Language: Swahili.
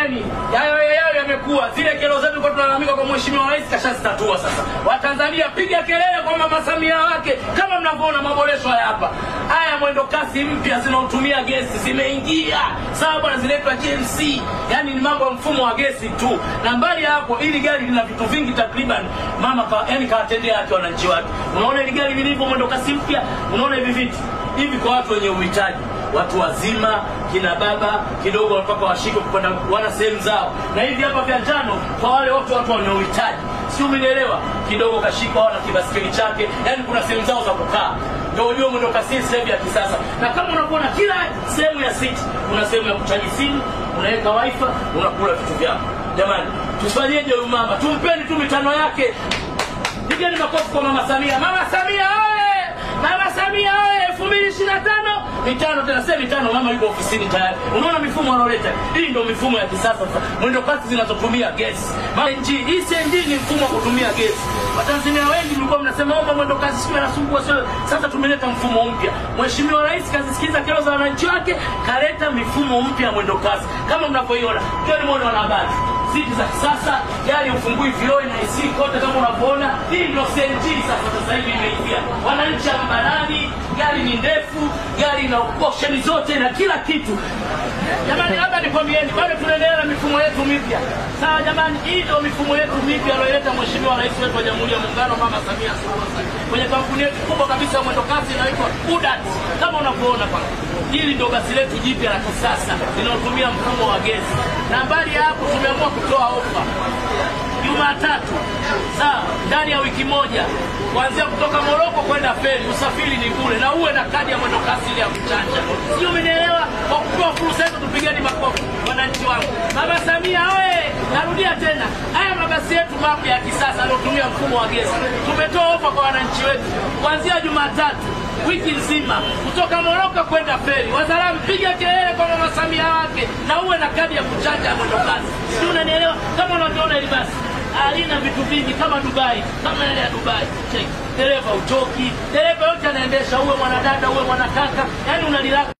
Hayo yamekuwa zile kero zetu kwa tunalalamika kwa Mheshimiwa Rais kashazitatua sasa. Watanzania piga kelele kwa Mama Samia wake kama mnavyoona maboresho haya hapa. Haya mwendo kasi mpya zinaotumia gesi zimeingia. Sawa bwana, zinaitwa GMC. Yaani ni mambo ya mfumo wa gesi tu. Na mbali hapo ili gari lina vitu vingi takriban mama yani kawatendea haki wananchi wake. Unaona ile gari lilivyo mwendo kasi mpya, unaona hivi vitu. Hivi kwa watu wenye uhitaji, watu wazima, kina baba kidogo mpaka washike kupanda wana sehemu zao. Na hivi hapa vya njano kwa wale watu wanaohitaji. Sio, umenielewa? Kidogo kashika wana kibasikeli chake, yani kuna sehemu zao za kukaa. Ndio ujue mwendo kasi sehemu ya kisasa. Na kama unakuona kila sehemu ya city kuna sehemu ya kuchaji simu, unaweka wifi, unakula vitu vyako. Jamani, tufanyeje huyu mama? Tumpeni tu mitano yake. Pigeni makofi kwa Mama Samia. Mama Samia oye! Mama Samia oye! 2025 mitano tena, sasa mitano mama yuko ofisini tayari. Unaona mifumo wanaoleta. Hii ndio mifumo ya kisasa sasa. Mwendo kasi zinazotumia gesi. CNG, hii CNG ni mfumo wa kutumia gesi. Watanzania wengi mlikuwa mnasema omba mwendo kasi sio yanasumbua sio. Sasa tumeleta mfumo mpya. Mheshimiwa Rais kazisikiza kero za wananchi wake, kaleta mifumo mpya ya mwendo kasi. Kama mnavyoiona. Njoo muone wanahabari. Siti za kisasa, gari ufungui vioo na AC kote kama unavyoona. Hii ndio CNG sasa hivi imeingia. Wananchi ambalani, gari ni ndefu, gari ina option zote na kila kitu. Jamani, labda nikwambieni bado tunaendelea na mifumo yetu mipya. Sawa jamani, hii ndio mifumo yetu mipya aliyoleta Mheshimiwa Rais wetu wa Jamhuri ya Muungano Mama Samia Suluhu Hassan. Kwenye kampuni yetu kubwa kabisa ya mwendo kasi inaitwa UDAT. Kama unavyoona pale. Hili ndio basi letu jipya la kisasa linalotumia mfumo wa gesi. Na mbali hapo tumeamua kutoa ofa Jumatatu, sawa, ndani ya wiki moja kuanzia kutoka Moroko kwenda feri, usafiri ni bure na uwe na kadi ya mwendo kasi ile ya kuchanja. Sio, umenielewa? Kwa kutoa fursa hizo tupigeni makofi wananchi wangu. Mama Samia oye! Narudia tena, haya mabasi yetu mapya ya kisasa yanayotumia mfumo wa gesi. Tumetoa ofa kwa wananchi wetu kuanzia Jumatatu wiki nzima kutoka Moroko kwenda feri. Wazalamu piga kelele kwa Mama Samia wake na uwe na kadi ya kuchanja ya mwendo kasi. Sio, unanielewa? Kama unavyoona ile basi alina vitu vingi kama Dubai, kama ile ya Dubai. Check. Dereva uchoki, dereva yote anaendesha, uwe mwanadada uwe mwanakaka, yani unalilaka.